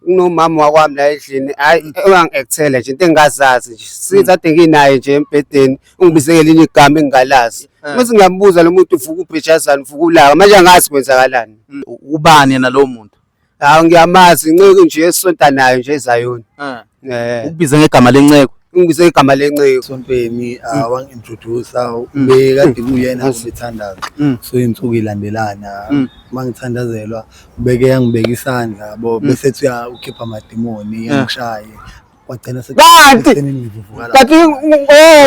Kunomama wakwami la endlini, hhayi uyangi-actela nje into engingazazi nje. Since kade nginaye nje embhedeni, ungibize ngelinye igama engingalazi. Mase ngiyambuza lo muntu uvuka ubhejazane, uvuka ulaka, manje angazi kwenzakalani. Ubani yena lowo muntu? Hawu ngiyamazi, inceku nje esonta nayo nje eZayoni. Eh. Ukubize ngegama lenceku. Ungibize igama lenceku. Esontweni wangi-introduce ubekade kuyena ubethandaza so iy'nsuku ilandelana uma ngithandazelwa ubeke yangibeka isandla yabo bese ethi ukhipha amadimoni yangishaye kwagcina Kanti! sekugcineni ngivuvukala Kanti oh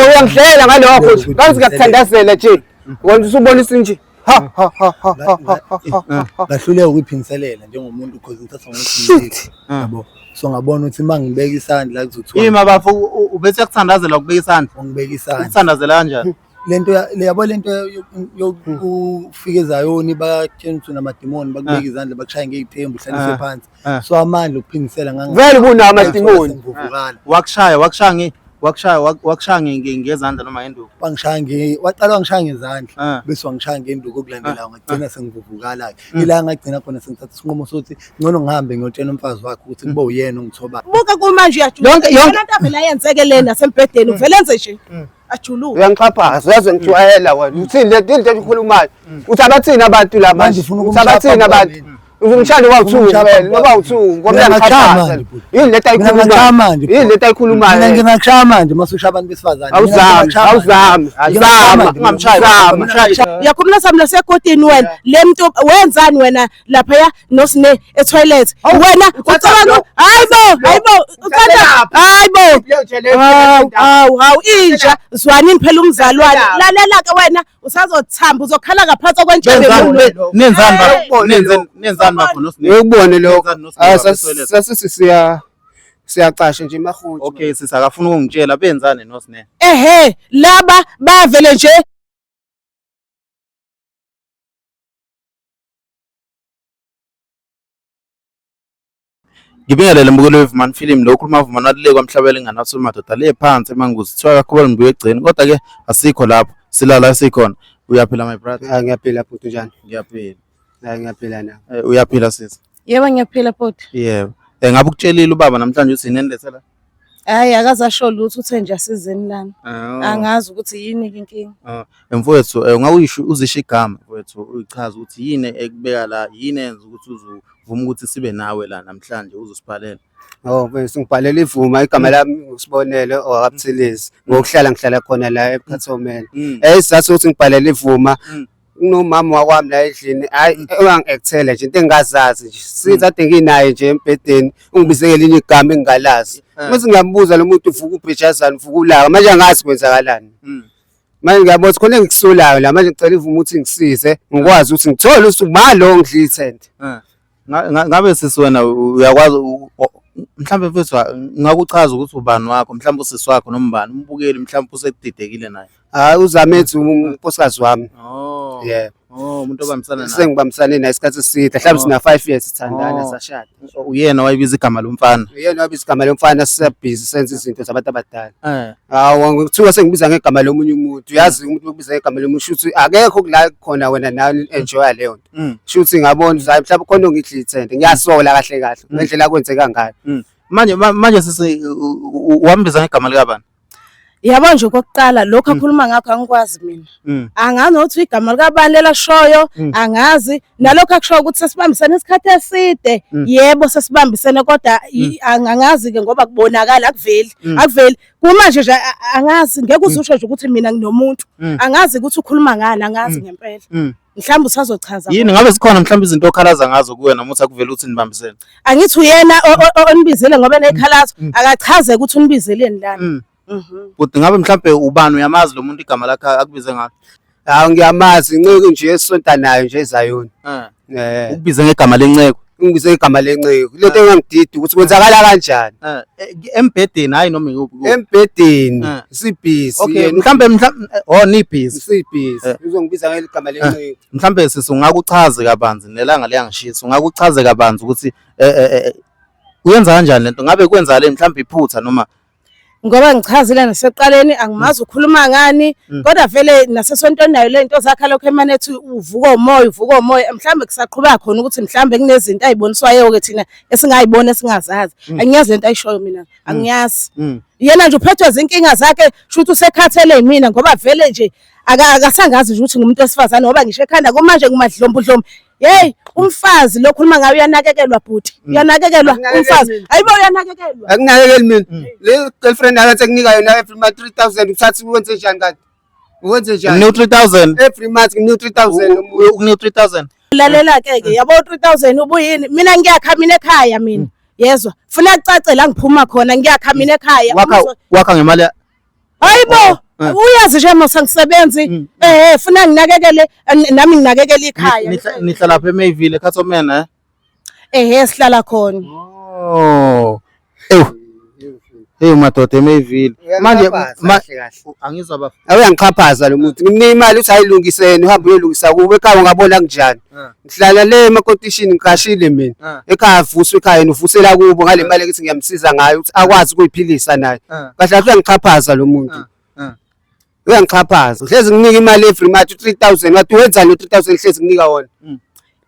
uyangidlela ngalokho nje. Kanti ngiyakuthandazela nje. Wena usubonisa nje. Ha ha ha ha ha ha ha ha. Ngahluleka ukuyiphindiselela njengomuntu because ngithatha ngokuthi yabo so ngabona ukuthi uma ngibeka isandla kuzothiwa Ima bafo ubethe yakuthandazela ukubeka isandla. ungibeka isandla. Ukuthandazela kanjani? Lento yabo lento yokufika eZayoni batshena ukuthi unamadimoni bakubeka izandla bakushaye ngey'thembu uhlaliswe phansi. So amandla okuphindisela Vele kunawo amadimoni. Ngivuvukala. Wakushaya wakushaya nge wakushaya wakushaya ngezandla noma ngenduku. Wangishaya nge waqala wangishaya ngezandla bese wangishaya ngenduku okulandelayo ngagcina sengivuvukala ke. Ila ngagcina khona sengithatha isinqumo sokuthi ngcono ngihambe ngiyotshela umfazi wakhe ukuthi kube uyena ongithobayo. Buka kumanje uyajuluka. Yonke yonke Lento avele ayenzeke lena sembhedeni uvele enze nje. Ajuluke. Uyangixhaphaza, uyaze ngijwayela wena. Uthini le into ekhulumayo? Uthi abathini abantu la Manje manje? ufuna Uthi ukumshaya abathini phambi abantu? kwami. Uzumshaya noba Ufuna u-two ukumshaya vele, phambi noba kwami. u-two ngoba Mina ngingakushaya uyangixhaphaza. manje, bhuti. Yini lento Mina ngingakushaya ayikhulumayo? manje, Yini bhuti. lento ayikhulumayo? Mina ngingakushaya manje uma usushaya abantu besifazane. Mina Awuzami, ngingakushaya manje. awuzami, Ngingakushaya zama, manje. Ungamshayi, zama. ungamshayi. Uyakhumbula sami lasegodini wena le muntu wenzani wena laphaya noSine etoilet wena ucabanga hayibo hayibo ucabanga hayibo hawu hawu hawu inja zwanini phela umzalwane lalela ke wena usazothamba uzokhala ngaphansi kwentshebe Benzani nenzani bafo nenzani nenzani bafo noSine. Ngikubone lokho. Nenzani noSine Ah, bafo etoilet? Sasithi siya siyacasha nje emahutshi. Okay sisi akafuna ukungitshela benzani noSine. Ehe laba bavele nje Ngibingelele mbukeli weVumani Film lo okhuluma Vumani walile kwamhlaba elinganaso madoda le phansi emanguzi kuthiwa kakhulu ngibuye egcini kodwa ke asikho lapho silala sikhona. Uyaphila my brother? Ah, ngiyaphila bhuti njani? Ngiyaphila. Ah, ngiyaphila na. Uyaphila sisi? Yebo ngiyaphila bhuti. Yebo. Ngabe ukutshelile ubaba namhlanje ukuthi yini enilethela? Hhayi akaze asho lutho uthe nje asizeni lana. Oh. Angazi ukuthi yini-ke inkinga. Oh. Mfowethu ungawuyisho uzisho igama mfowethu uyichaze ukuthi yini ekubeka la yini eyenza ukuthi uzuvume ukuthi sibe nawe la namhlanje uzosibhalela. Oh, mfethu ngibhalela ivuma igama lami uSibonelo owakabuthelezi. Ngokuhlala ngihlala khona la ePhathomela. Isizathu sokuthi ngibhalela ivuma kunomama wakwami la endlini, hhayi uyangi-actela nje into engingazazi nje. Since kade nginaye nje embhedeni, ungibize ngelinye igama engingalazi. Mase ngiyambuza lo muntu uvuka ubhejazane, uvuka ulaka, manje angazi kwenzakalani. Manje ngiyabona ukuthi khona engikusolayo la, manje ngicela ivume ukuthi ngisize, ngikwazi ukuthi ngithole ukuthi ubani lo ongidla ithende. Ngabe sisi wena uyakwazi mhlawumbe mfethu ngakuchaza ukuthi ubani wakho mhlawumbe usisi wakho noma ubani umbukeli mhlawumbe usekudidekile naye. Hayi uZamethu unkosikazi wami. Oh. Yeah. Oh, umuntu obambisana naye. Sengibambisane naye isikhathi eside, mhlawumbe sina 5 years sithandana sashada. Uyena wayibiza igama lomfana. Uyena wabiza igama lomfana sisabhizi senza izinto zabantu abadala. Eh. Hawu ngithiwa sengibiza ngegama lomunye umuntu. Uyazi umuntu ukubiza ngegama lomunye shuthi akekho kula khona wena nawe enjoy leyo nto. Shuthi ngabona ukuthi hayi mhlawumbe khona ongidla ithende. Ngiyasola kahle kahle ngendlela kwenzeka ngayo. Manje manje sisi wambiza ngegama likabani? Yabo nje okokuqala lokhu akhuluma ngakho angikwazi mina. Angazi nokuthi igama likabani lelashoyo, angazi nalokhu akushoyo ukuthi sesibambisene isikhathi eside. Yebo sesibambisene kodwa angazi ke ngoba kubonakala akuveli. Akuveli. Kumanje nje angazi ngeke uzusho nje ukuthi mina nginomuntu. Angazi ukuthi ukhuluma ngani, angazi ngempela. Mhlawumbe usazochaza. Yini ngabe zikhona mhlawumbe izinto okhalaza ngazo kuwe noma uthi akuvele ukuthi nibambisene? Angithi uyena onibizele ngoba enekhalazo, akachaze ukuthi unibizeleni lana. Bhuti ngabe mhlawumbe ubani uyamazi lo muntu igama lakhe akubize ngalo? Hawu ngiyamazi, inceku nje esonta nayo nje eZayoni. Eh. Ukubize ngegama lenceku. Ungibize igama lenceku. Lento engangididi ukuthi kwenzakala kanjani. Embhedeni hayi noma ikuphi. Embhedeni sibhizi. Okay, mhlambe mhlambe oh nibhizi. Sibhizi. Uzongibiza ngeligama lenceku. Mhlambe sisi ungakuchaze kabanzi nelanga liyangishisa. Ungakuchaze kabanzi ukuthi uyenza kanjani lento? Ngabe kwenzakale mhlambe iphutha noma? Ngoba ngichazile nasekuqaleni angimazi ukhuluma ngani kodwa vele nasesontweni nayo le nto zakhe lokho emane ethi uvuka umoya uvuka umoya mhlawumbe kusaqhubeka khona ukuthi mhlawumbe kunezinto ayiboniswayo-ke thina esingayiboni esingazazi. Angiyazi lento ayishoyo mina, angiyazi. Yena nje uphethwe zinkinga zakhe shuthi usekhathele yimina ngoba vele nje akasangazi nje ukuthi ngumuntu wesifazane ngoba ngisho ekhanda kumanje ngumadlombudlombu. Hey, umfazi lo khuluma ngayo uyanakekelwa bhuti. Uyanakekelwa umfazi. Hayibo uyanakekelwa. Akunakekeli mina. Le girlfriend yakhe sekunika yona every month 3000 uthatha uwenze njani kanti? Uwenze njani? New 3000. Every month new 3000 umuntu. New 3000. Lalela ke ke yabo 3000 ubuyini? Mina ngiyakha mina ekhaya mina. Yezwa. Funa kucace la ngiphuma khona ngiyakha mina ekhaya. Wakha wakha ngemali. Hayibo uyazi nje mos angisebenzi. Eh funa nginakekele nami nginakekele ikhaya. Nihlala lapha eMayville eCattleman eh? Ehe sihlala khona. Oh. Ew. Hey madoda eMayville. Manje angizwa bafo. Awuyangixhaphaza lo muntu. Ngimnika imali uthi ayilungiseni uhambe uyolungisa kubo ekhaya ungabona kunjani. Ngihlala le emakotishini ngiqashile mina. Ekhaya avuswe ekhaya yena uvusela kubo ngale mali ekithi ngiyamsiza ngayo ukuthi akwazi ukuyiphilisa naye. Kahle kahle uyangixhaphaza lo muntu. Uyangixhaphaza. Ngihlezi nginika imali every month 3000 wathi wenzani lo 3000 ngihlezi nginika wona.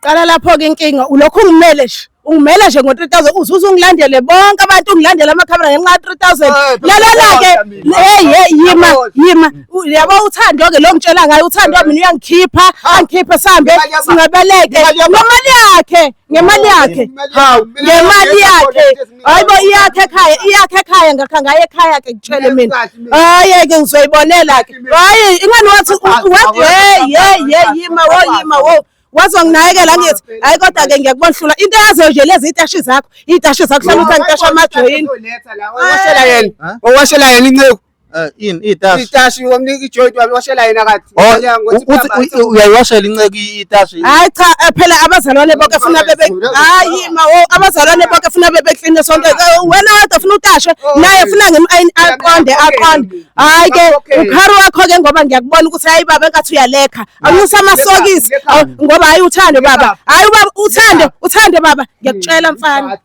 Qala lapho-ke inkinga ulokhu ungimele nje ungimele nje ngo-3000 uze ungilandele bonke abantu ungilandele amakhamera ngenxa ka-3000 lalela-ke hey hey yima yima yabo uthando-ke lo ngitshela ngayo uthando mina uyangikhipha angikhiphe sihambe singcebeleke ngemali yakhe ngemali yakhe ngemali yakhe hayi bo iyakhe ekhaya iyakhe ekhaya ngakha ngaye ekhaya ke ngitshele mina hayi ke ngizoyibonela ke hayi ingani wathi wathi hey hey hey yima wo yima wo wazonginakekela ngithi hayi kodwa ke ngiyakubona hlula into yazo nje lezi itashi zakho itashi zakho hlala uthi angitasha amajoyini Owashela yena owashela yena inceku Ini itashi. Itashi wamnika ijoint washela yena kade. Oh, uthi uyayiwashela inceku itashi. Hayi cha phela abazalwane bonke funa bebe hayi ma wo abazalwane bonke funa bebe clean sonke wena wedwa funa utashe naye funa ngim aqonde aqonde hayi ke ukhari wakho ke ngoba ngiyakubona ukuthi hayi baba engathi uyalekha awunyusa amasokisi ngoba hayi uthando baba hayi ubaba uthando uthando baba ngiyakutshela mfana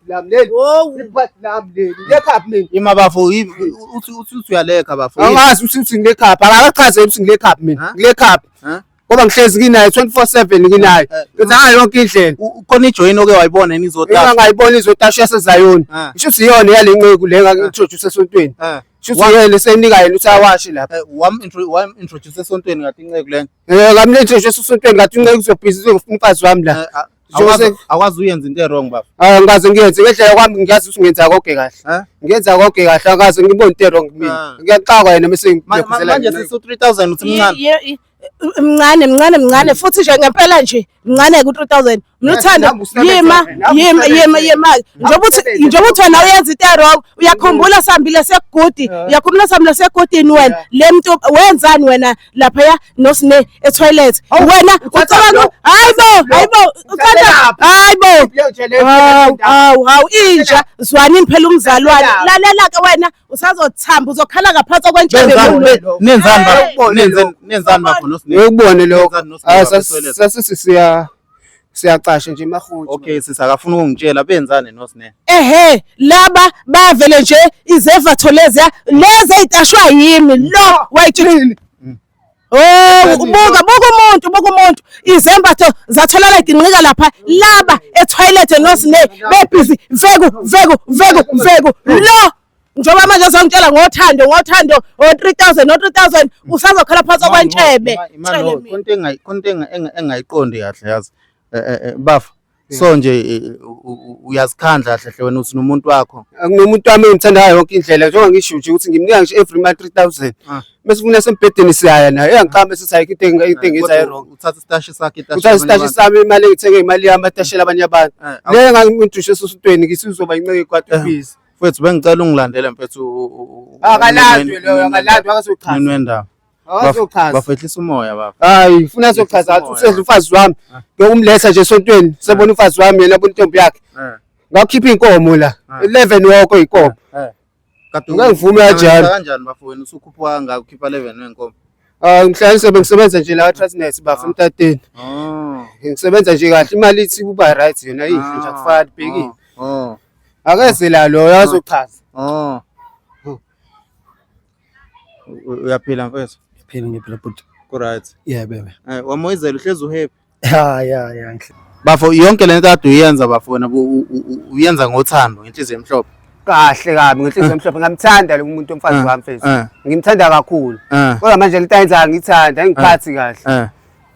Ima bafo uthi uthi uyalekha bafo. Angazi uthi uthi ngilekhapha akachaze ukuthi ngilekhapha mina ngilekhapha ngoba ngihlezi kinaye 24/7 nginaye ngithi hayi yonke indlela Khona ijoyini oke wayibona yini izotasha? Ngingayibona izotasha yaseZayoni ngisho ukuthi iyona yale nceku le ngangi-introduce esontweni shuthi yena seyinika yena ukuthi awashe lapha. Wam introduce esontweni ngathi inceku lena. Ngamnintroduce esontweni ngathi inceku uzobhizi umfazi wami la. Akwazi uyenza into e-wrong baba. Ah ngikaze ngiyenze ngendlela kwami ngiyazi ukuthi ngenza konke kahle. Ngenza konke kahle akaze ngibone into e-wrong mina. Ngiyaxakwa yena mase ngiphuzela. Manje sisu 3000 uthi mncane. Mncane mncane mncane futhi nje ngempela nje mncane ku 3000. Mina uthando yima yima yima yima njengoba uthi njengoba uthi wena uyenza into e-wrong uyakhumbula sihambile segudi uyakhumbula sihambile segudini wena le muntu wenzani wena laphaya noSine e-toilet wena ucabanga hayibo hayibo ucabanga hayibo hawu hawu hawu inja zwanini phela umzalwane lalela ke wena usazothamba uzokhala ngaphansi kwentshebe Nenzani bafo nenzani bafo noSine Ngikubone lokho sasithi siya siyacasha nje emahuthi. Okay sisi akafuna ukungitshela benzani noSine. Ehhe laba bavele nje izevatho leziya lezi ey'tashwa yimi lo wayitshini. Oh buka buka umuntu buka umuntu izembatho zatholakala idinqika lapha laba etoilet noSine bebhizi veku veku veku veku lo njengoba manje uzongitshela ngothando ngothando o-3000 o-3000 usazokhala phansi kwentshebe. Khona into engayiqondi kahle yazi bafo so nje uyazikhandla kahle hle wena uthi nomuntu wakho. Nginomuntu wami engimthandayo yonke indlela njengoba ngisho nje ukuthi ngimnika nje every month 3000 mase funa sembhedeni siyaya naye uyangiqamba esithi ayikho into engiyenzayo wrong. Uthatha isitashi sakhe itashi. Uthatha isitashi sami imali engithenge imali yami atashela abanye abantu. Le ngangi-introduce esontweni ngithi uzoba inceku kwade busy. Mfethu bengicela ungilandele mfethu. Akalandwe loyo akalandwe akazochaza. Wendaba. Akazochaza. Bafehlisa umoya baba. Hayi ufuna azochaza athi usedla umfazi wami. Ngiyokumletha nje esontweni sebona umfazi wami yena bona intombi yakhe. Ngakhipha inkomo la. 11 wonke inkomo. Kade Ungangivume kanjani? Kanjani bafo wena usukhuphuka kangaka ukhipha 11 wenkomo? Ah ngihlale bengisebenza nje la Transnet bafo emtateni. Oh. Ngisebenza nje kahle imali ithi kuba right yona ihle nje akufani bhekile. Oh. Akeze la loyo azochaza. Oh. Uyaphila mfethu? Ngiphila, ngiphila bhuti. Ku right. Yeah bebe. Wamoyizela, uhlezi uhappy. Ya. Bafo, yonke lento kade uyenza bafo wena uyenza ngothando, ngenhliziyo emhlophe. Kahle kabi, ngenhliziyo emhlophe. Ngamthanda lo muntu, umfazi wami mfethu. Ngimthanda kakhulu. Kodwa manje lento ayenzayo ngithanda angiphathi kahle.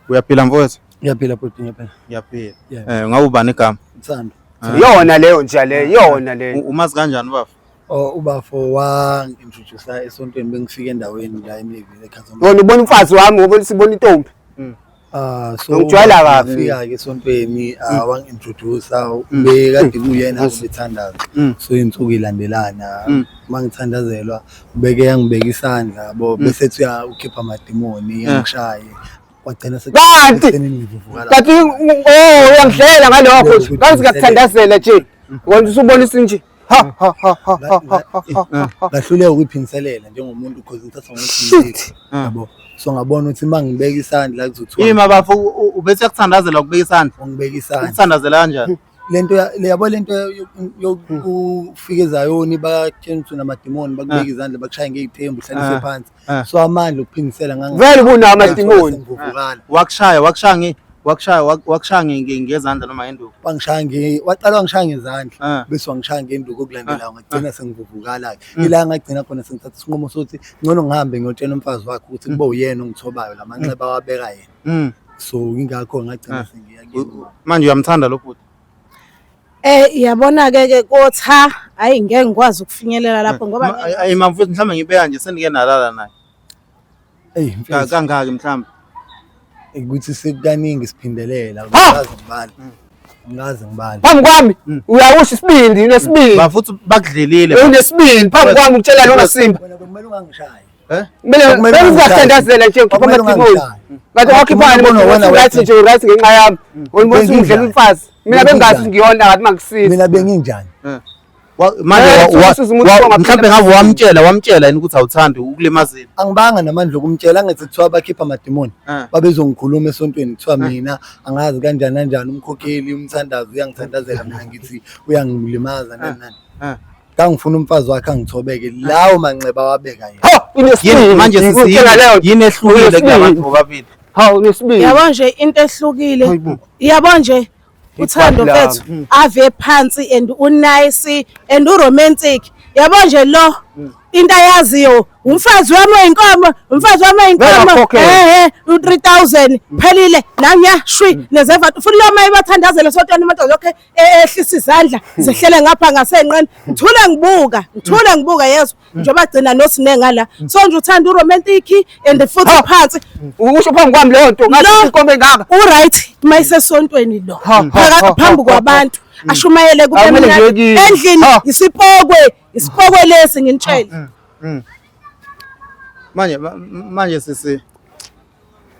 Uyaphila mfowethu? Ngiyaphila bhuti, ngiyaphila. Ngiyaphila. Yeah. Ngabe ubani igama? Uthando. Iyona leyo nja leyo, iyona leyo. Umazi kanjani bafo? Oh, ubafo wangi-introduce esontweni, bengifika endaweni la eMleville eKhathoma. Wona ubona umfazi wami ngoba sibona intombi. Ah, so Ngijwayela kabi. Ngafika-ke esontweni, wangi-introduce, ubekade kuyena ubethandaza. So iy'nsuku ilandelana, uma ngithandazelwa ubeke yangibeka isandla yabo, bese ethi ukhipha amadimoni, yangishaye. Kwagcina Kanti! sekugcineni ngivuvukala. Kanti oh, uyangihlela ngalokho nje. Ngathi ngiyakuthandazela nje. Wena usubonisa nje. Ha ha ha ha ha ha ha ha. Ha. Ngahluleka ukuyiphindiselela njengomuntu because ngithatha ngokuthi yabo, so ngabona ukuthi uma ngibeka isandla kuzothiwa Ima bafo, ubethe yakuthandazela ukubeka isandla. Ungibeka isandla. Ukuthandazela kanjani? Lento yabo, lento yokufika ezayoni, bakutshela ukuthi unamadimoni, bakubeka izandla, bakushaya ngey'thembu, uhlaliswe phansi. So amandla okuphindisela Vele kunawo amadimoni. Ngivuvukala. Wakushaya ngezandla noma ngenduku? Waqala wangishaya ngezandla, bese wangishaya ngenduku okulandelayo, ngagcina sengivuvukala-ke. Ila ngagcina khona sengithatha isinqumo sokuthi ngcono ngihambe ngiyotshela umfazi wakhe ukuthi kube uyena ongithobayo la manxeba awabeka yena. So ingakho ngagcina sengiya kuyena. Manje uyamthanda lo bhuti? Yabona ke ke kotha, hayi, ngeke ngikwazi ukufinyelela lapho ngoba Ayi mamfethu, mhlawumbe ngibeka nje, senike nalala naye. Eyi mfethu, Kangaki mhlawumbe? Ukuthi sekukaningi siphindelela, Ha! angikaze ngibale. Angikaze ngibale. Phambi kwami uyawusho isibindi, unesibindi. Bafuthi bakudlelile. Unesibindi phambi kwami ukutshela noma Simba. Wena bekumele ungangishayi. Eh? Kumele Kumele bengizakuthandazela nje ngikhipha Kumele amadimoni. ungangishayi. Ngathi wakhiphani Ubona wena right wedwa. nje, right ngenxa yami. Wena ubona Benginjani? ungidlela umfazi. Mina bengazi Benginjani? ngiyona ngathi mangisiza. Mina benginjani? Manje Usuze umuntu ongaphila. Mhlawumbe ngabe wamtshela yini ukuthi awuthandi ukulimazile? Angibanga namandla okumtshela, angithi kuthiwa bakhipha amadimoni. Babezongikhuluma esontweni, kuthiwa mina angazi kanjani kanjani, umkhokheli umthandazo uyangithandazela, mina ngithi uyangilimaza, nani nani. Ngangifuna umfazi wakhe angithobeke lawo manxeba awabeka yena. Ha, unesibindi. Yini manje sisi, Utshela leyo. yini ehlukile Unesibindi. kulabantu bobabili? Ha, unesibindi. Yabo nje into ehlukile. Hayibo. Yabo nje uthando Igwabi lami. mfethu ave phansi and unice and uromantic. Yabo nje lo into ayaziyo, umfazi wami oyinkomo, umfazi wami oyinkomo. Uyakhokhela. U3000 phelile nanya shwi nezeva futhi lo maye bathandazele sontwana amadoda lokho ehlisa izandla zehlele ngapha ngasenqeni, ngithule ngibuka, ngithule ngibuka, yezwa njengoba gcina nosine ngala. So nje uthanda uromantic and futhi phansi. Ukusho phambi kwami leyo nto ngathi inkomo engaka. Uright mayisesontweni lo, Ha, ha, phakathi ha, phambi ha, ha, kwabantu ashumayele kube Akumele mnandi. ngiye kini. Endlini isipokwe, isipokwe lesi, nginitshele. Manje sisi,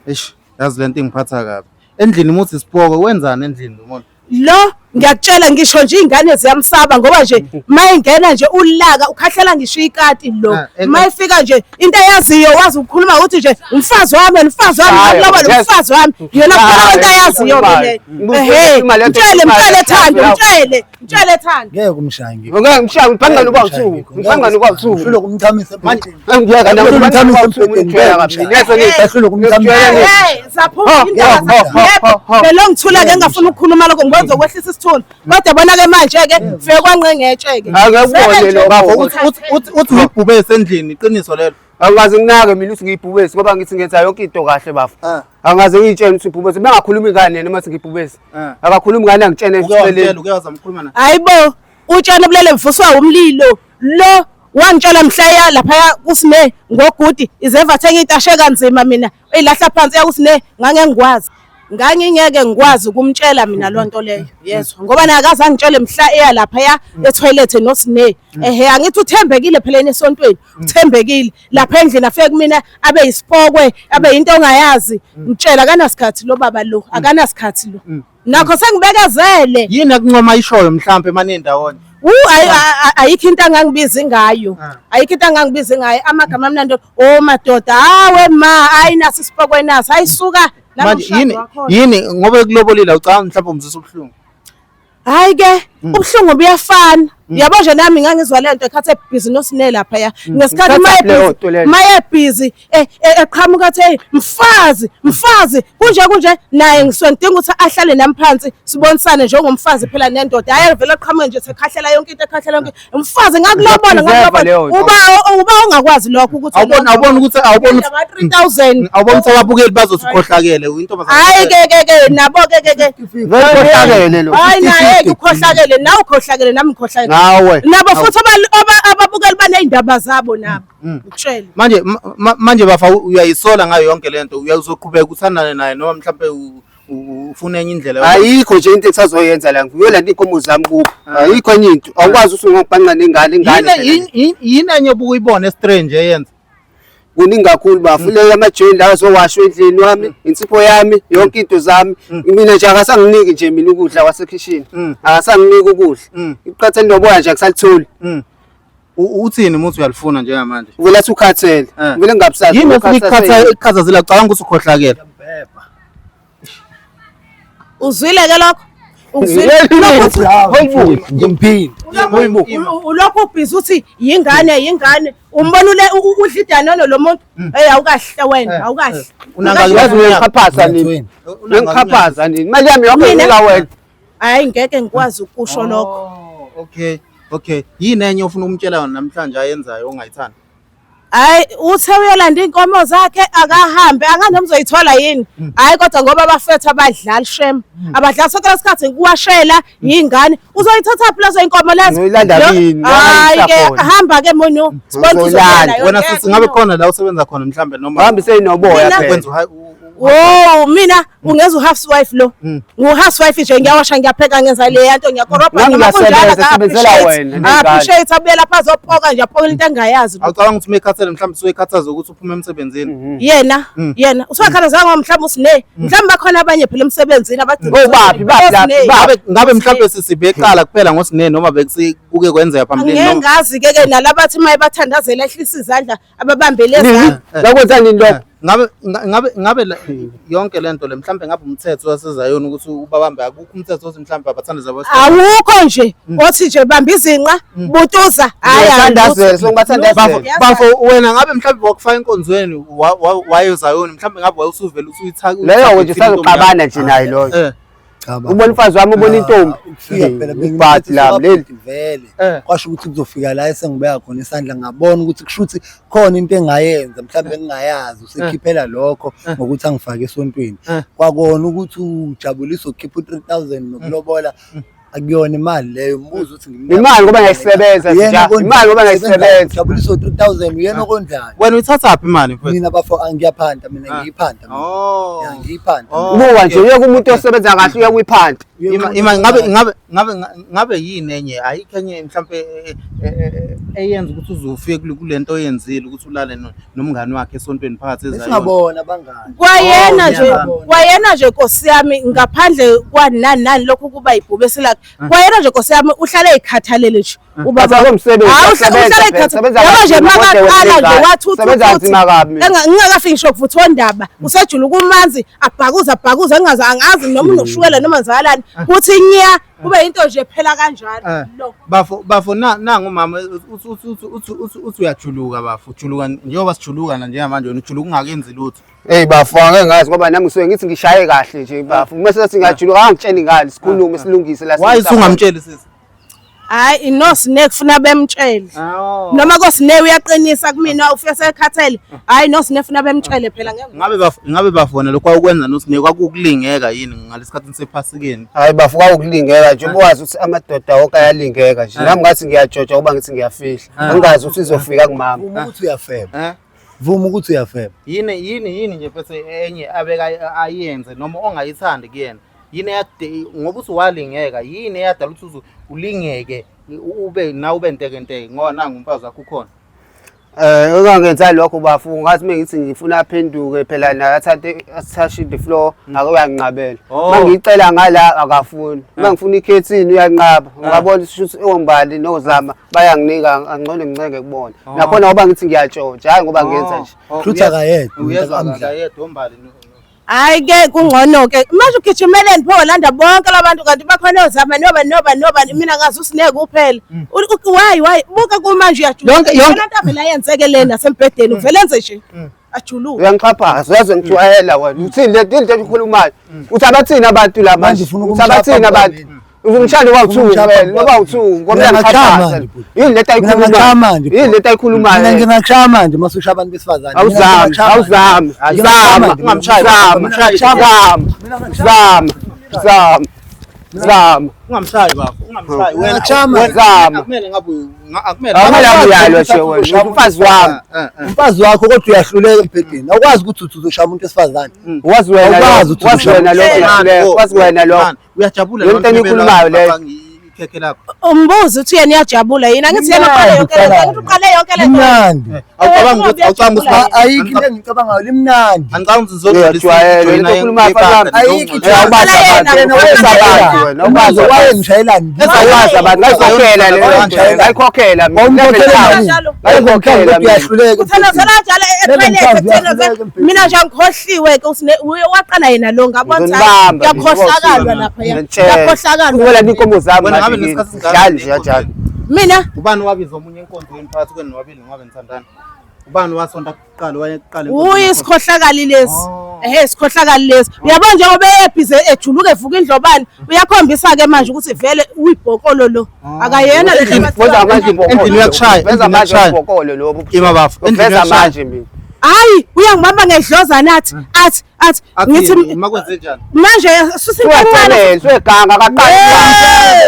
eish, yazi lento ingiphatha kabi. Endlini muthi isipoko, wenzani endlini lo muntu? Lo ngiyakutshela, ngisho nje iy'ngane ziyamsaba ngoba nje mayingena nje ulaka ukhahlela ngisho ikati lo. Mayifika nje into ayaziyo wazi ukukhuluma ukuthi nje umfazi wami, umfazi wami, Hayi, ngakulobela umfazi wami yena kuphela Hayi, kwento ayaziyo ke leyo. Ngibuze Ehhe, imali yakho, mtshele, imali mtshele yakho, Thando, yakho. mtshele, mtshele Thando. Ngeke umshaye ngikho. Ngeke ngimshaye, ngibhanga noba u2, ngibhanga noba u2. Uhluleka ukumthamisa embhedeni. Ngiyeka nawe, Uhluleka ngibhanga ukumthamisa noba u2, embhedeni. ngikutshela kabi. Ngeke Uhluleka ukumthamisa. Hey, zaphuma Ha, indaba ha, ha, yebo. ha, ha. Belo ngithula-ke, ngingafuni ukukhuluma lokho ngoba ngizokwehlisa isithunzi, kodwa bona-ke manje-ke fike kwanqengetshe-ke. Angeke ubone lo. Bafo, uthi uyibhubesi endlini, iqiniso lelo? Angikaze nginake mina ukuthi ngiyibhubesi ngoba ngithi ngenza yonke into kahle bafo. Angikaze ngiyitshele ukuthi ngibhubesi. Bengakhulumi ngani yena uma ngibhubesi. Akakhulumi ngani angitshene Uke wamtshela, eceleni. uke wazama naye? Hayibo, utshani obulele buvuswa umlilo. Lo wangitshela mhla ya laphaya kusine ngogudi izeva thenga itashe kanzima, mina eyilahla phansi yakusine, ngange ngikwazi, ngangingeke ngikwazi ukumtshela mina loo nto leyo, yezwa, ngoba naye akaze angitshele mhla eya laphaya etoilet nosine. Ehe, angithi uthembekile phela yena esontweni, uthembekile lapha endlini, afike kumina abe yisipokwe, abe yinto ongayazi. Ngitshela, akanasikhathi lo baba lo, akanasikhathi lo, nakho sengibekezele. Yini akuncoma ishoyo mhlambe manendawonye? Wu ayikho into angangibizi ngayo. Ayikho into angangibizi ngayo. Amagama amnandi, oh madoda, hawe ma, hayi nasi isipokwe nasi. Hayi suka. Manje yini ngoba ekulobolile, ucabanga mhlawumbe umzisa ubuhlungu? Hayi ke, ubuhlungu buyafana. Yabo nje nami ngangizwa lento ekhathi ebhizi noSine lapha ya. Ngesikhathi Ngithatha leyo nto leyo. maye busy eqhamuka athi hey mfazi mfazi kunje kunje naye ngisuke ngidinga ukuthi ahlale nami phansi sibonisane njengomfazi phela nendoda. Hayi vele aqhamuke nje sekhahlela yonke into ekhahlela yonke. Mfazi ngakulobola Ngiyakudeserve leyo ngakulobola. nto. Uba ungakwazi lokho ukuthi Awubona ukuthi 3000. Awubona ukuthi ababukeli bazothi ukhohlakele intombazane. Hayi ke ke ke nabo ke ke ke. Vele ukhohlakele lo. Hayi naye ke ukhohlakele nawe ukhohlakele nami ngikhohlakele. Ngawe. Nabo futhi ababukeli baney'ndaba zabo nabo. Ngikutshele. Manje manje bafa uyayisola ngayo yonke lento, uyazoqhubeka uthandane naye noma mhlambe ufuna enye indlela? Ayikho nje into engisazoyenza la, ngiyolanda iy'nkomo zami kubo. Ayikho enye into. Awukwazi ukuthi ungangibhanqa nengane ingane. Yini enye obukuyibona strange eyenza? Kuningi kakhulu bafu. Le yamajweni la azowashwa endlini wami, insipho yami, yonke into zami. Mina nje akasanginiki nje mina ukudla kwasekhishini. Akasanginiki ukudla. Iqatha linoboya nje akusalitholi. Uthini uma uthi uyalifuna njengamanje? Uvele athi ukhathele. Uvele ngingabusazi. Yini esikhathazela ucabanga ukuthi ukhohlakele? Uzwile ke lokho? Uzwile? Ngimphinde. Ulokhu ubhizi uthi yingane yingane. Umbona ule udla idanono lo muntu. Hey awukahle wena, awukahle. Unangaki Yazi uyangikhaphaza nini? Twenty. Uyangikhaphaza nini? Imali yami yonke Mina? nginika wena. Hayi ngeke ngikwazi ukusho lokho. Oh, okay. Okay. Yini enye ofuna ukumtshela yona namhlanje ayenzayo ongayithandi? Hayi uthe uyolanda iy'nkomo zakhe akahambe angazi noma uzoyithola yini. Hayi kodwa ngoba abafethu abadlali shem. Abadlali sonke lesikhathi kuwashela yingane. Uzoyithatha phi lezo y'nkomo lezo? Ngiyoyilanda kimi, Hayi ke ngiyayisa khona. hamba ke munu. Sibona ukuthi Ngizoyilanda. uzoyilanda Wena yonke. sisi ngabe khona la usebenza khona mhlambe noma Uhambe seyinoboya Mina- phela. kwenza Wo mina ungeza u-housewife lo. Ngu-housewife nje ngiyawasha ngiyapheka ngenza le yanto ngiyakorobha Nami noma kunjalo ngiyasebenza, sebenzela wena nengane. appreciate abuye lapha azopoka nje apoke into engayazi. Awucabanga ukuthi mekhathele mhlambe usuyekhathaza ukuthi uphume emsebenzini? Yena yena usewakhathazeka ngoba mhlawumbe usine mhlawumbe bakhona abanye phela emsebenzini abagcina Obaphi, baphi laphi, Osine. baphi? Ngabe mhlambe sisibheqala kuphela ngoSine noma bekuke kwenzeka phambilini Angeke noma ngazi ke ke nalabathi maye bathandazela ehlisa izandla ababambele Nini? ezandla. Lakwenza nini lokho? Ngabe yonke lento le mhlambe ngabe umthetho wasezayoni ukuthi ubabambe, akukho umthetho othi mhlambe abathandaza Awukho nje othi nje bamba izinqa butuza. Hayi Ngiyathandazela, songibathandazela. Bafo wena ngabe mhlambe wakufaka enkonzweni wayezayoni mhlambe ngabe wayusuvela usuyithaka Leyo nje sazoxabana nje naye loyo. Cha baba. Ubona umfazi wami ubona intombi. Ukufika phela Ibhadi lami leli. vele. Eh. Kwasho ukuthi kuzofika la esengibeka khona isandla ngabona ukuthi kusho ukuthi khona into engayenza mhlawumbe engingayazi usekhiphela lokho ngokuthi angifake esontweni. Kwakona ukuthi ujabulisa ukukhipha u3000 nokulobola akuyona imali leyo mbuzo ukuthi ngimnika. Imali ngoba ngiyayisebenza Uyena nja. okondlayo. Imali ngoba ngiyayisebenza. Ujabulisa u3000 uyena okondlayo. Wena uyithathaphi imali mfethu? Mina bafo angiyaphanta mina ngiyiphanta. mina. Oh. Ya ngiyiphanta. Oh. Buka nje uyeke umuntu osebenza kahle uye kwiphanta. Ima ngabe ngabe ngabe ngabe yini enye ayikho enye mhlambe eyenza ukuthi uzofike kulento oyenzile ukuthi ulale nomngani wakhe esontweni phakathi eZayoni? Singabona abangani. Kwayena Oh, nje ngiyabona. kwayena nje Nkosi yami ngaphandle kwanani nani lokhu kuba ibhubesi lakhe. Kwayena nje Nkosi yami uhlale ekhathalele nje. Ubaba Athi akomsebenzi, Hawu, usebenza uhlale phela, ekhathalele. sebenza Yabo nje kanzima, kodwa makaqala wena nje ingane. wathi uthi Sebenza uthi kanzima kabi mina. Ngingakafiki ngisho kuvuthwa ndaba usejula kumanzi abhakuza abhakuza ngingazi angazi noma unoshukela noma nzakalani kuthi nya kube into nje phela kanjalo lo. Bafo bafo nangu mama uthi uthi uthi uthi uthi uthi uyajuluka bafo ujuluka njengoba sijuluka na njengamanje wena ujuluka ungakenzi lutho. Hey bafo angeke ngazi ngoba nami ngisuke ngithi ngishaye kahle nje bafo. Uma sethi ngiyajuluka angitsheni ngani sikhulume silungise la. Why usungamtsheli sisi? Hayi no Sine kufuna bemtshele. Noma koSine uyaqinisa kumina ufike sekhathele. Hayi no Sine funa bemtshele phela ngeke. Ngabe bafona lokho kwakwenza noSine kwakukulingeka yini ngalesikhathi nisephasikeni? Hayi bafo kwakukulingeka nje ubuwazi ukuthi amadoda wonke ayalingeka nje. Nami ngathi ngiyajoja ngoba ngithi ngiyafihla. Angazi ukuthi izofika kumama. Vuma ukuthi uyafeba. Eh? Vuma ukuthi uyafeba. Yini yini yini nje mfethu enye abeka ayenze noma ongayithandi kuyena? Yini eyade ngoba uthi walingeka yini eyadala ukuthi uze ulingeke ube nawe ube ntekenteke ngoba nangu umfazi wakho ukhona? Ungangenza lokho bafo ngathi mengithi ngifuna aphenduke phela naye athathe touch the floor ake uyanqabela. Oh. Mangicela ngala akafuni. Mangifuna ikhethini uyanqaba. Ngabona ukuthi ombali nozama bayanginika angcono ngincenge kubona. Nakhona ngoba ngithi ngiyatshontsha hayi ngoba ngenza nje. Oh, Kusho ukuthi akayedwa, Uyezwa umuntu akamdla. akayedwa ombali. Hayi ke kungcono ke manje ugijimeleni pho walanda bonke labantu kanti bakhona ozama noba noba noba mina ngazi usineke kuphela. Why buka kumanje uyajuluka. Yonke- yonke- Lento avele ayenzeke lena sembhedeni uvele enze nje. Ajuluke. Uyangixhaphaza, uyaze ngijwayela wena. Uthini le into ekhulumayo? Uthi abathini abantu la Manje manje? ufuna Uthi ukumshaya abathini abantu? phambi Uzongishaya noba Ufuna u-two ukumshaya vele, phambi noba kwami. u-two ngoba Mina ngingakushaya uyangixhaphaza. manje, bhuti. Yini lento Mina ayikhulumayo? ngingakushaya manje, Yini lento ayikhulumayo? Mina ngingakushaya manje uma usushaya abantu besifazane. Mina Awuzami, ngingakushaya manje. awuzami, Ngingakushaya zama, manje. Ungamshayi, zama, ungamshayi. zama, zama, zama, zama. Ungamshayi bafo, ungamshayi. Wena Ngingakushaya manje. wena- Zama. Akumele ngabe akumele. Akumele akuyalwa nje wena, umfazi wami. Umfazi wakho kodwa uyahluleka embhedeni. Awukwazi ukuthi uthi uzoshaya umuntu wesifazane. Wazi wena Awukwazi lokho, ukuthi wazi wena lokho, uyahluleka, wazi wena lokho. Uyajabula Yonke into eniyikhulumayo leyo. Ikhekhe lakho. Umbuzo uthi yena uyajabula yini angithi yena uqale yonke lento angithi uqale yonke lento. Limnandi. Awucabangi ukuthi awucabangi ukuthi Ayikho into engicabangayo limnandi. Angicabangi ukuthi ngizodlula Uyajwayela, into okhulumayo mfana wami. Ayikho into Eh, awubazi Yena, abantu, awubazi abantu wena, awubazi Umbuzo abantu. wayengishayelani? Awubazi abantu, ngayikhokhela le nto, ngayikhokhela mina. Wawumkhokhela Level Kanjalo. Ngayikhokhela mina. Uyahluleka. Uthandazela kanjalo Level e-toilet five, ethandazela. uyahluleka Mina nje angikhohliwe ke usine uye waqala yena lo ngabona ukuthi hayi, Ngizonibamba mina, kuyakhohlakalwa lapha ya. Ngiyakutshela. Kuyakhohlakalwa. Ubona inkomo zami Wena ngabe manje nesikhathi yini? singakanani Dlali nje kanjalo. Mina Ubani wabiza omunye enkonzweni phakathi kwenu nobabili ngoba nithandana? Ubani wasonta kuqala wayekuqala uyi isikhohlakali lesi. Oh. Ehhe isikhohlakali lesi. Uyabona njengoba ebhize ejuluka evuka indlobane uyakhombisa ke manje ukuthi vele uyibhokolo lo. Akayena le Wenza manje ibhokolo. Endlini uyakushaya, Wenza endlini manje uyakushaya. ibhokolo lobu. Ima bafo, endlini Uveza uyakushaya. manje mina. Hayi uyangibamba ngedlozana athi athi athi ngithi Athi makwenze njani? manje susa into encane Suyacelela, suyeganga akaqali.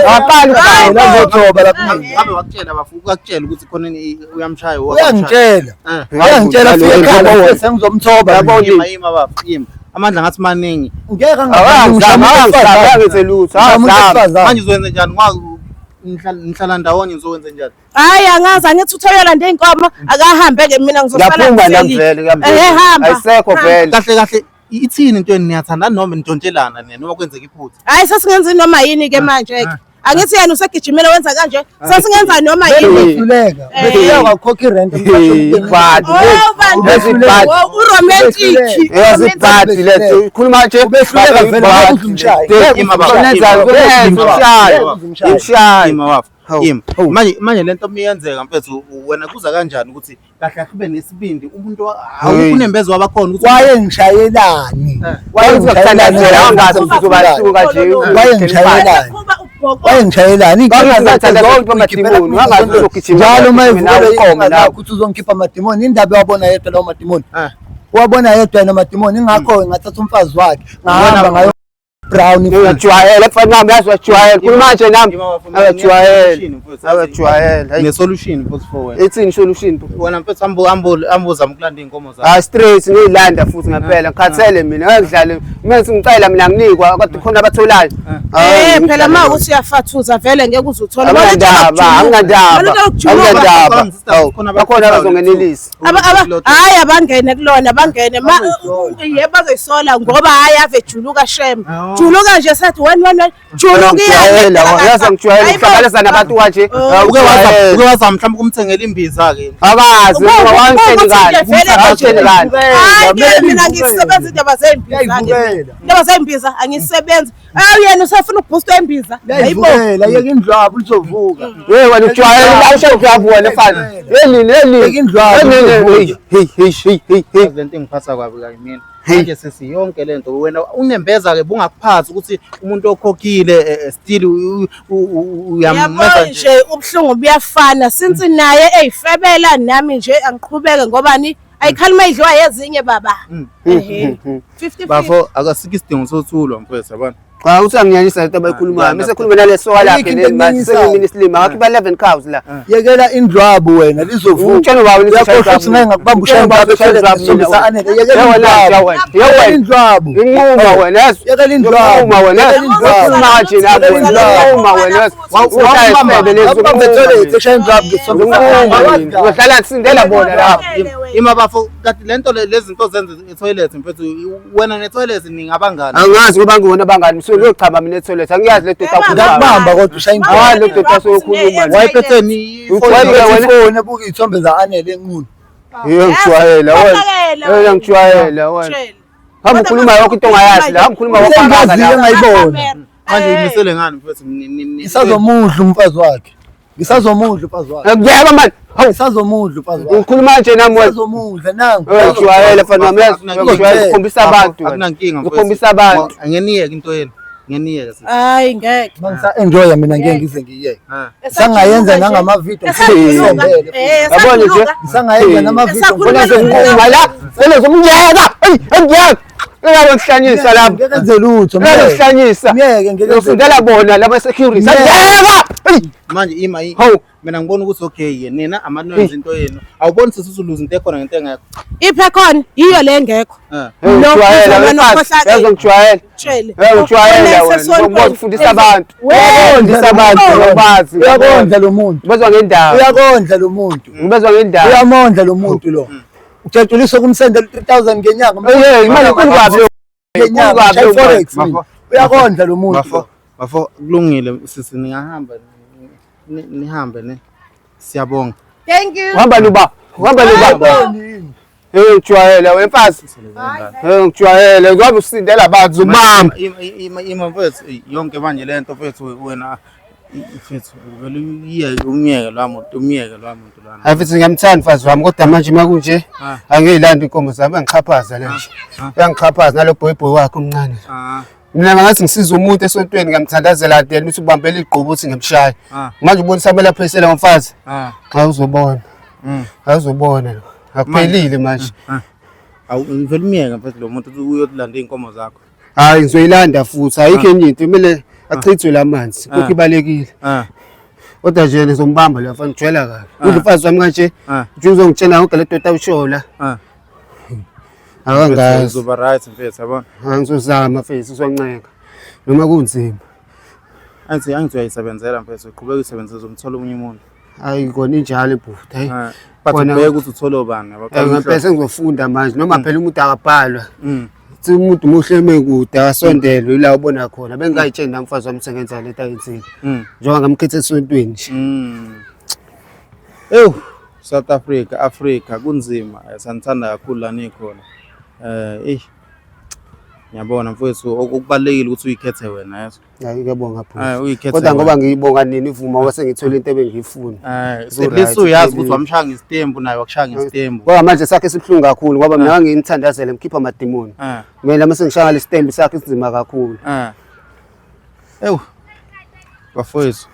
Akaqali Hayi, ukuganga. Uzothoba lapha. Ngabe wakutshela bafo, ukakutshela ukuthi khona uyamshaya Uyangitshela. Eh. Uyangitshela fika ekhaya sengizomthoba. Yabo. Ima ima bafo, ima. Amandla ngathi maningi. Ngeke Awangizami, awangizami, angenze lutho, awangizami. Manje uzowenza njani? Ngoba nihlala ndawonye uzowenza njani? Hayi angazi angithi uthe uyolanda iy'nkomo akahambe ke mina ngizosala Ngiyaphuma nami ngihleli. vele, Ehhe ngiyambona. hamba. Ayisekho Hamba. vele. Kahle kahle ithini into eniyathandana noma nitshontshelana nina noma kwenzeka iphutha? Hayi sesingenza noma yini ke manje ke. Angithi yena usegijimile wenza kanje. Sesingenza noma yini. Ubehluleka. Ubehluleka wakhokha irent. Ibhadi. Oh bantu. Bezibhadi. Oh, uromantic. Eyazibhadi le khuluma nje. Ubehluleka vele ngoba uzumshaya. Ima baba. Unenza Ima baba. umshayi. Ima bafo. Hawu, Ima. hawu. Manje manje lento miyenzeka mfethu wena kuza kanjani ukuthi kahle kahle ube nesibindi umuntu Hey. awukunembeza wabakhona ukuthi Wayengishayelani? Wayengithandazela angazi ukuthi uzoba kanje. Wayengishayelani? Wayengishayelani? Wangazathandaza zonke amadimoni, wangazi uzogijima Njalo uma ugijime nawe evuka uqome nawe. ukuthi uzongikhipha amadimoni, indaba wabona yedwa lawo madimoni. Eh. Wabona yedwa yena amadimoni, ingakho ngathatha umfazi wakhe ngahamba ngayo brown. Uyajwayela mfana wami, yazi uyajwayela. Khuluma nje nami. Ima bafo, Uyajwayela. mfethu. Uyajwayela. Hayi. Ne solution mfethu for wena. Ithini solution? Wena mfethu ambu ambu ambuzama ukulanda iy'nkomo zakho. Ah straight ngiyilanda futhi ngempela ngikhathele mina ngeke ngidlale mina ngicela mina nginikwa kodwa khona abatholayo. Eh phela uma ukuthi uyafathuza vele ngeke uze uthole. Anginandaba, anginandaba, anginandaba. Hawu, Bakhona abazongenelisa. Hayi abangene kulona bangene ma yebo bazoyisola ngoba hayi ave juluka shem. Oh. Juluka nje sathi 1 1 1 juluka Ngijwayela, yazi ngijwayela ukuhlanganisa nabantu kanje. Uke waza uke waza mhlawumbe ukumthengela imbiza ke. Akazi wangitsheli kani. Wangitsheli kani. Hayi ke mina ngisebenza indaba zembiza ke. Uyayivukela. Indaba zembiza angisebenzi. Awu yena usafuna ukuboosta imbiza. Hayibo. Uyayivukela, yeka indlwabu lizovuka. Hey wena ujwayele awusho ujwabu wena mfana. Hey nini hey nini. Yeka indlwabu Hey hey hey hey hey hey. Yazi lento engiphatha kabi kabi mina. Manje sesi yonke lento wena unembeza ke bungakuphathi ukuthi umuntu okhokhile still uyamenza Yabo nje. nje ubuhlungu buyafana since naye eyifebela nami nje angiqhubeke ngoba ni ayikhalima idliwa yezinye baba. Ehhe. 50 Bafo akasikho isidingo sothulwa mfethu yabona. Cha uthi anginyanyisa lento abayikhulumayo. Mase khuluma nalesoka lakhe Ayikho into leli manje enginyanyisayo. sengimini isilima ngakho iba 11 cows la. Yekela indlwabu wena lizovuka. Umtshelo wawo Uyakhohlwa ukuthi ngeke ngakubamba ushaya indlwabu esombisa anele. Yekela indlwabu. Yekela indlwabu. Inquma wena yesu. Yekela indlwabu. Inquma wena yesu. Yekela indlwabu. Ukhuluma kanje nabo Yekela indlwabu. Inquma wena yesu. Ushaya isifebe lesi. Akubambe toilet eshaya indlwabu ngesombisa. Inquma. Uzohlala sindela bona lapho. Ima bafo kanti lento lezi zinto zenze e-toilet mfethu wena ne-toilet ningabangani. Angazi ngoba ngibona abangani msuku uyochama mina e-toilet. Angiyazi le doda akhuluma. Ngakubamba kodwa ushaya indlwabu. Hayi lo doda asokhuluma. Wayiphetheni Wayiphethe wena. Ifoni ebuka iy'thombe za-Anele enqunu. Ngiyangijwayela wena. Ngiyangijwayela wena. Hamba ukhuluma yonke into ongayazi la, hamba ukhuluma wafakaza la. Engayibona. Manje uyimisele ngani mfethu? Ngisazomudla umfazi wakhe. Ngisazomudla umfazi wakhe. Ngiyeba manje. Hawu, Ngisazomudla umfazi wakhe. ukhuluma nje nami wena. Ngisazomudla nangu. Ujwayele mfana wami, yazi ujwayele ukukhombisa abantu. Akunankinga mfethu. Ukukhombisa abantu. Angeniyeke into yenu. Ngeniyeke sisi. Hayi ngeke. Mangisa enjoy mina ngeke ngize ngiyeke. Ah. Sangayenza nangama video. Esajuluka. Eh, Yabona nje. esajuluka. Sangayenza nama video. Esakhuluma Ngoma la, sele zomnyaka. Hey, engiyeke. Ngeke ngihlanyisa lapha. Ngeke enze lutho. Ngeke ngihlanyisa. Ngeke ngeke. Ngifundela bona laba security. Ngeke. Hey, Manje ima hawu. mina ngibona ukuthi okay ye nina amanwenze into yenu. Awuboni sisi usuluza into ekhona ngento engekho. Iphe khona yiyo le engekho. Eh. Lo Ujwayele mfana mfazi. Yazi ngijwayele. Tshele. Hey, ujwayele wena. Ngibona ufundisa abantu. Ufundisa abantu ngobazi. Uyakondla lo muntu. Ngibezwa ngendaba. Uyakondla lo muntu. Ngibezwa ngendaba. Uyamondla lo muntu lo. Ujatshuliswa kumsendela 3000 ngenyanga. Eh, imali inkulu kabi. Ngenyanga. Kabi Shaya forex. Bafo. mina. Uyakondla lo muntu. Bafo, bafo kulungile sisi ningahamba nihambe ne. Siyabonga. Thank you. Uhamba luba. Uhamba luba. Hey, ujwayele wena mfazi. Hey, ngijwayele. Ngoba usindela abantu ubamba. Ima ima mfethu yonke manje lento mfethu wena mfethu uvele uyiyeke umyeke lwa muntu umyeke lwa muntu lwana. Hayi mfethu ngiyamthanda mfazi wami kodwa manje makunje Ah. angiyilandi inkomo zami uyangixhaphaza le nje. Uyangixhaphaza nalo boy boy wakhe omncane. Ah. Mina ngathi ngisiza umuntu esontweni ngiyamthandazela then uthi ubambela igqubu uthi ngimshaya. Ah. Manje ubona samela phesela ngomfazi. Ah. Cha uzobona. Mm. Awuzobona lo. Akuphelile manje. Awu ngivele umyeke mfethu lo muntu uthi uyolanda iy'nkomo zakho. Hayi ngizoyilanda futhi ayikho enye into kumele achithwe lamanzi. Kokho ibalekile. Ah. Kodwa nje nizombamba lo mfana ngijwayela kabi. Udla umfazi wami kanje. Ah. Nje uzongitshela yonke le nto awushola. Ah. Akangazi. Uzoba right mfethu yabona. Angizozama mfethu uzoncenga. Noma kunzima. Angithi angithi uyayisebenzela mfethu uqhubeka uyisebenzise uzomthola omunye umuntu. Hayi kona injalo ibhuti. Hayi. Ah. But Kona- ubheke ukuthi uthole ubani yabo. Eh, Ngempela sengizofunda manje noma phela umuntu akabhalwa. Mm. Thi umuntu muhle eme kude akasondelwe ila ubona khona. Bengingayitsheli nami mfazi wami sengenza lento ayenzile. Mm. Njengoba ngamkhetha esontweni nje. Mm. Ew, South Africa, Africa kunzima. Sanithanda kakhulu la nikhona. Eh, eh. Ngiyabona mfowethu okubalekile ukuthi uyikhethe wena yeso. Hayi ngiyabonga Eh, bhuti. uyikhethe. Kodwa ngoba ngiyibonga nini ivuma ngoba sengithole into ebengiyifuna. Eh, So at least right, uyazi ukuthi wamshaya ngestembu naye wakushaya ngestembu. Ngoba manje sakhe sibuhlungu kakhulu ngoba mina ngangimthandazela ngikhipha amadimoni. Eh. Mina mase ngishaya lesitembu sakhe sinzima kakhulu. Eh. Ew. Bafowethu.